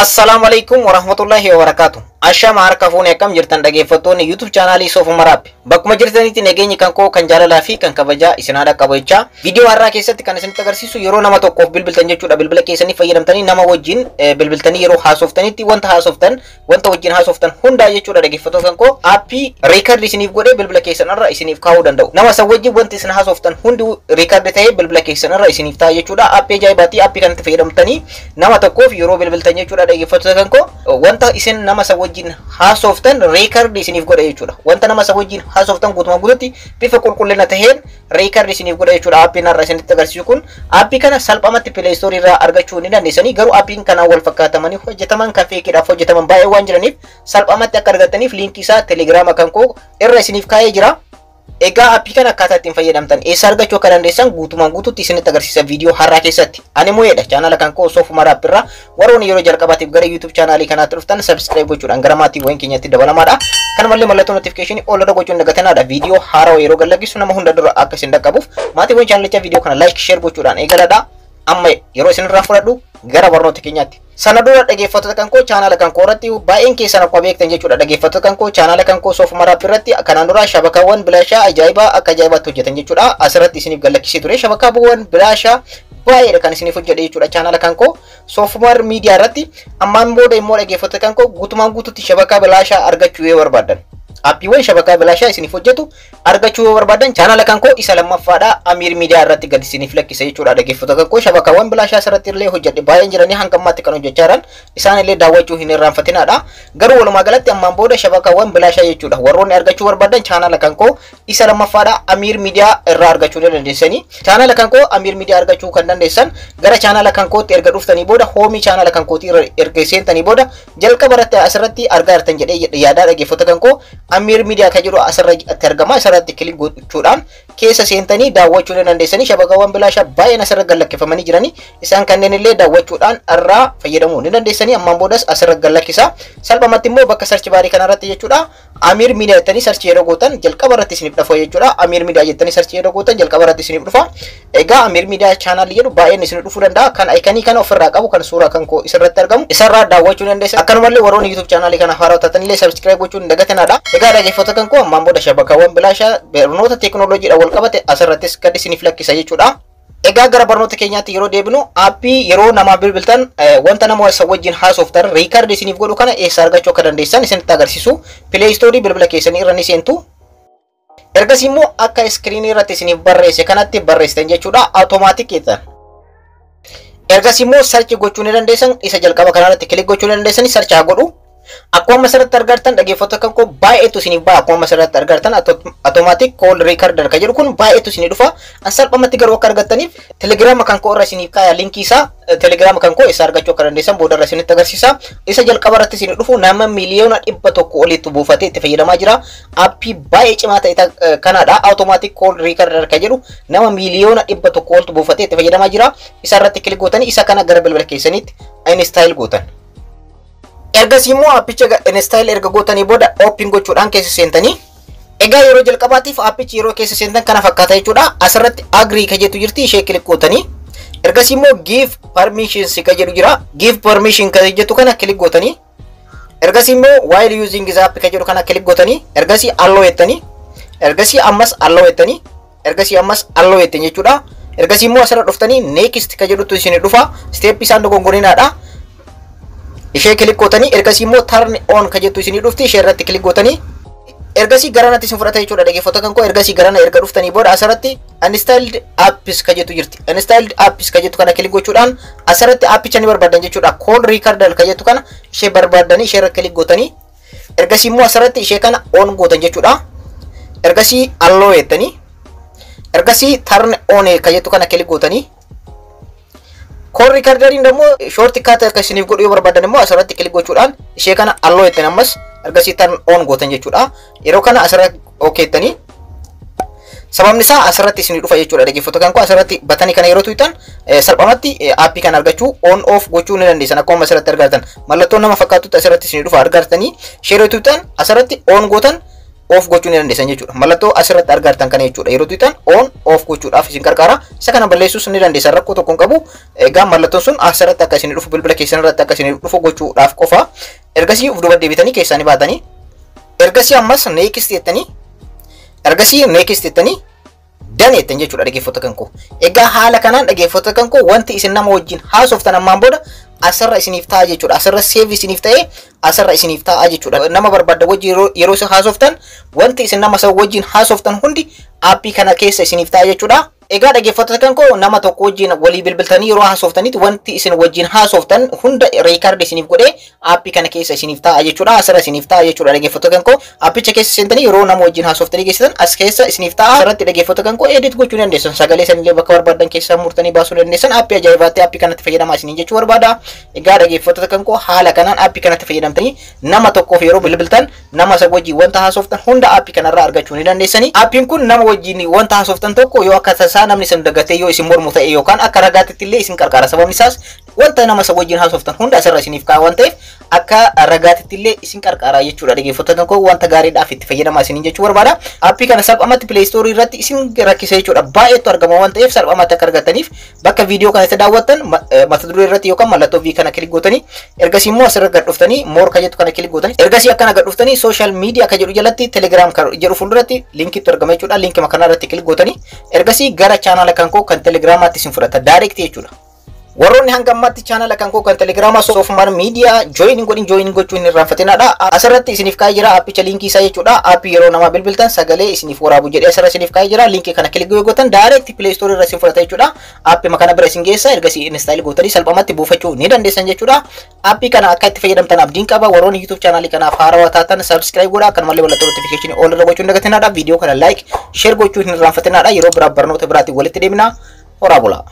Assalaamu alaikum warahmatullahi wabarakatuh. Ashama harka fuune, akkam jirtan dhaggeeffattoonni YouTube chaanaalii Soofuma Raabbi? Bakkuma jirtanitti nageenyi kan koo kan jaalalaa fi kan kabajaa isin haadha qabu jechaa. Viidiyoo har'aa keessatti kan isinitti agarsiisu yeroo nama tokkoof bilbiltan jechuudha. Bilbila keessanii fayyadamtanii nama wajjin bilbiltanii yeroo haasoftanitti wanta haasoftan, wanta wajjin haasoftan hundaa jechuudha, dhaggeeffattoota kan koo, aappii record isiniif godhee bilbila keessan irra isiniif kaa'uu danda'u. Nama san wajjin wanti isin haasoftan hundi record ta'ee bilbila keessan irra isiniif ta'a jechuudha. Aappii ajaa'ibaati. Aappii kanatti fayyadamtanii nama tokkoof yeroo bilbiltan jechuudha, dhaggeeffattoota kan koo, wanta isin nama san wajjin haasoftan record isiniif godha jechuudha. Wanta nama san wajjin haasoftan guutumaa guututti bifa qulqullina taheen record isiniif godha jechuudha. Aappiin har'a isinitti agarsiisu kun, aappii kana salphamatti Play Store irraa argachuu ni dandeessanii, garuu aappiin kanaan wal fakkaatamanii hojjetaman kan feekiidhaaf hojjetaman baay'ee waan jiraniif salphamatti akka argattaniif liinkii isaa Telegiraama kan koo irra isiniif kaa'ee jira. Egaa aappii kana akkaataa ittiin fayyadamtan, eessa argachuu akka dandeessan guutumaan guututti isinitti agarsiisa viidiyoo har'aa keessatti. Ani mo'eedha. Chaanala kan koo Soofuma Raabbi irraa warroonni yeroo jalqabaatiif gara YouTube chaanaalii kanaatti dhuftan subscribe gochuudhaan gara maatiiwwan keenyatti dabalamaadha. Kanumallee mallattoo notification ol irra gochuun dagatanaadha. Viidiyoo haarawaa yeroo gadlakkisu nama hunda dura akka isin dhaqqabuuf maatiiwwan chaanalichaa viidiyoo kana like, share gochuudhaan eegaladha. Amma yeroo isin irraa fudhadhu gara barnoota keenyaatti. Sana dura, dhaggeeffattoota kan koo, chaanala kan koo irratti baay'een keessan akkuma beektan jechuudha, dhaggeeffattoota kan koo, chaanala kan koo Soofuma Raabbi irratti kanaan dura shabakaawwan bilaashaa ajaa'ibaa akka ajaa'ibaatti hojjetan jechuudha. Asirratti isiniif gallakkisee ture. Shabakaawwan bilaashaa baay'eedha kan isiniif hojjedhe jechuudha chaanala kan koo Soofumar Miidiyaa irratti. Ammaan booda immoo, dhaggeeffattoota kan koo, guutumaan guututti shabakaa bilaashaa argachuu yoo barbaadan, aappiiwwan shabakaa bilaashaa isiniif hojjetu argachuu yoo barbaadan, chaanala kan koo isa lammaffaadha Amiir Miidiyaa irratti gad isiniif lakkisa jechuudha. Dhaggeeffattoota kan koo, shabakaawwan bilaashaa asirratti illee hojjedhe baay'een jiranii hanga ammaatti kan hojjechaa jiran isaan illee daawwachuu hin irraanfatinaadha. Garuu walumaa galatti ammaan booda shabakaawwan bilaashaa jechuudha warroonni argachuu barbaadan chaanala kan koo isa lammaffaadha Amiir Miidiyaa irraa argachuu ni dandeessanii. Chaanala kan koo Amiir Miidiyaa argachuu kan dandeessan gara chaanala kan kootti erga dhuftanii booda, hoomii chaanala kan kootii erga seentanii booda, jalqaba irratti asirratti argaa jirtan jedhee yaadaa, dhaggeeffattoota kan koo, Amiir Miidiyaa kan jedhu asirratti argama. Asirratti click gochuudhaan keessa seentanii daawwachuu ni dandeessanii. Shabakaawwan bilaashaa baay'een asirra gallakkifamanii jiranii, isaan kanneen illee daawwachuudhaan irraa fayyadamuu ni dandeessanii. Ammaan boodas asirra gallakkisa. Salphumatti immoo bakka search baarii kanarratti jechuudha, Amiir Miidiyaa jettanii search yeroo gootan jalqaba irratti isiniif dhufa jechuudha. Amiir Miidiyaa jettanii search yeroo gootan jalqaba irratti isiniif dhufa. Egaa Amiir Miidiyaa chaanaalii jedhu baay'een isin dhufuu danda'a. Kan iconii kana ofirraa qabu, kan suuraa kan koo isirratti argamu isarraa daawwachuu ni dandeessan. Akkanumallee warroonni YouTube chaanaalii kana haaraa taatan illee subscribe gochuun hin dagatinaadha. Egaa dhaggeeffattoota kan koo, ammaan booda shabakaawwan bilaashaa barnoota teekinooloojiidhaan wal qabate asirrattis gad isiniif lakkisa jechuudha. Egaa gara barnoota keenyaatti yeroo deebinu, aappii yeroo namaa bilbiltan wanta nama isa wajjin haasoftan record isiniif godhu kana eessa argachuu akka dandeessan isinitti agarsiisu. Play Store bilbila keessanii irra ni seentu. Ergasii immoo akka iskiriinii irratti isiniif barreesse kanatti barreessitan jechuudha. Automatic jettan. Ergasii immoo search gochuu ni dandeessan. Isa jalqaba kanarratti click gochuu ni dandeessan. Search haa godhu. Akkuma asirratti argartan, dhaggeeffattoota kan koo, baay'eetu isiniif ba'a. Akkuma asirratti argartan automatic call recorder kan jedhu kun baay'eetu isinii dhufa. An salphumatti garuu akka argattaniif Telegiraama kan koo irra isiniif kaaya linkii isaa. Telegiraama kan koo isa argachuu akka dandeessan booda irra isinitti agarsiisa. Isa jalqaba irratti isinii dhufu nama 100,000,000 olitti buufatee itti fayyadamaa jira. Aappii baay'ee cimaa ta'e kanaadha. Automatic call recorder kan jedhu nama 100,000,000 oltu buufatee itti fayyadamaa jira. Isa irratti click gootanii isa kana gara bilbila keessaniitti install gootan. Ergasii immoo aappicha install erga gootanii booda open gochuudhaan keessa seentanii, egaa yeroo jalqabaatiif aappichi yeroo keessa seentan kana fakkaata jechuudha. Asirratti agree ka jettu jirti, ishee click gootanii. Ergasii immoo give permissions ka jedhu jira. Give permission ka jettu kana click gootanii. Ergasii immoo while using this app ka jedhu kana click gootanii, ergasii allow jettanii, ergasii ammas allow jettanii, ergasii ammas allow jettan jechuudha. Ergasii immoo asirra dhuftanii next ka jedhutu isin dhufa. Step isaan dogongorinaadha. Ishee click gootanii, ergasii immoo turn on ka jettu isinii dhufti, ishee irratti click gootanii, ergasii garanatti isin fudhata jechuudha, dhaggeeffattoota kan koo. Ergasii garana erga dhuftanii booda asirratti installed apps ka jettu jirti. Installed apps ka jettu kana click gochuudhaan asirratti appicha ni barbaadan jechuudha. Call recorder ka jettu kana ishee barbaadanii ishee irra click gootanii, ergasii immoo asirratti ishee kana on gootan jechuudha. Ergasii allow jettanii, ergasii turn on ka jettu kana click gootanii, call recorderiin immoo shortcut akka isiniif godhu yoo barbaadan immoo asirratti click gochuudhaan ishee kana allow jettan, ammas ergasii turn on gootan jechuudha. Yeroo kana asirratti okay jettanii, sababni isaa asirratti isinii dhufa jechuudha, dhaggeeffattoota kan koo. Asirratti batanii kana yeroo tuqxan salphumatti aappii kana argachuu, on off gochuu ni dandeessan. Akkuma asirratti argartan mallattoon nama fakkaatutti asirratti isinii dhufa argartanii, ishee yeroo tuqxan asirratti on gootan. off gochuu ni dandeessan jechuudha. Mallattoo asirratti argattan kana jechuudha. Yeroo tuqxan on off gochuudhaaf isin gargaara. Isa kana balleessuus ni dandeessan, rakkoo tokko hin qabu. Egaa mallattoon sun asirratti akka isin dhufu, bilbila keessan irratti akka isin dhufu gochuudhaaf qofa. Ergasii of duuba deebitanii keessaa ni baatanii. Ergasii ammas next jettanii, ergasii next jettanii, done jettan jechuudha, dhaggeeffattoota kan koo. Egaa haala kanaan, dhaggeeffattoota kan koo, wanti isin nama wajjin haasoftan ammaan booda asirra isiniif ta'a jechuudha. Asirra save isiniif ta'ee asirra isiniif ta'a jechuudha. Nama barbaadda wajjin yeroo isin haasoftan, wanti isin nama sana wajjin haasoftan hundi aappii kana keessa isiniif ta'a jechuudha. Egaa dhaggeeffattoota kan koo, nama tokko wajjin walii bilbiltanii yeroo haasoftanitti wanti isin wajjin haasoftan hunda record isiniif godhee aappii kana keessa isiniif ta'a jechuudha. Asirra isiniif ta'a jechuudha, dhaggeeffattoota kan koo. Aappicha keessa seentanii yeroo nama wajjin haasoftanii geessitan as keessa isiniif ta'a. Asirratti, dhaggeeffattoota kan koo, edit gochuu dandeessan. Sagalee sanillee bakka barbaadan keessaa murtanii baasuu dandeessan. Aappii ajaa'ibaatti aappii kanatti fayyadamaa isiniin jechuu barbaada. Egaa dhaggeeffattoota kan koo, haala kanaan aappii kanatti fayyadamtanii nama tokkoof yeroo bilbiltan nama isa wajjin wanta haasoftan hunda aappii kanarraa argachuu ni dandeessani. Aappiin kun nama wajjin wanta haasoftan tokko yoo akka tasaa namni isin dagatee yoo isin mormu ta'e yookaan akka ragaatitti illee isin qarqara. Sababni isaas wanta nama isa wajjin haasoftan hunda asirra isiniif kaa'a waan ta'eef akka ragaatitti illee isin qarqara jechuudha. Dhaggeeffattoota koo, wanta gaariidhaaf itti fayyadamaa isiniin jechuu barbaada. Aappii kana salphumatti Play Store irratti isin rakkisa jechuudha. Baay'eetu argama waan ta'eef salphumatti akka argataniif bakka viidiyoo kana itti daawwattan mata duree irratti yookaan mallattoo V kana click gootanii, ergasii immoo asirra gad dhuftanii more ka jettu kana click gootanii, ergasii akkana gad dhuftanii social media ka jedhu jalatti Telegram ka jedhu fuulduratti linkiitu argama jechuudha. Linkii kana irratti click gootanii ergasii gara chaanaala kan koo kan Telegiraamaatti isin fudhata direct jechuudha. Warroonni hanga ammaatti chaanala kan koo kan Telegiraamaa Soofumar Miidiyaa join hin godhin, join gochuu hin irraanfatinaadha. Asirratti isiniif kaa'ee jira aappicha linkii isaa jechuudha. Aappii yeroo namaa bilbiltan sagalee isiniif waraabu jedhee asirra isiniif kaa'ee jira. Linkii kana click yoo gootan direct Play Store irra isin fudhata jechuudha. Aappii kana bira isin geessa, ergasii install gootanii salphumatti buufachuu ni dandeessan jechuudha. Aappii kana akka itti fayyadamtan abdiin qaba. Warroonni YouTube chaanalii kanaaf haarawaa taatan subscribe godhaa. Akkanumallee mallattoo notification all irra gochuu hin dagatinaadha. Viidiyoo kana like, share gochuu hin irraanfatinaadha. Yeroo biraa barnoota biraatiin walitti deemna. Horaa bulaa.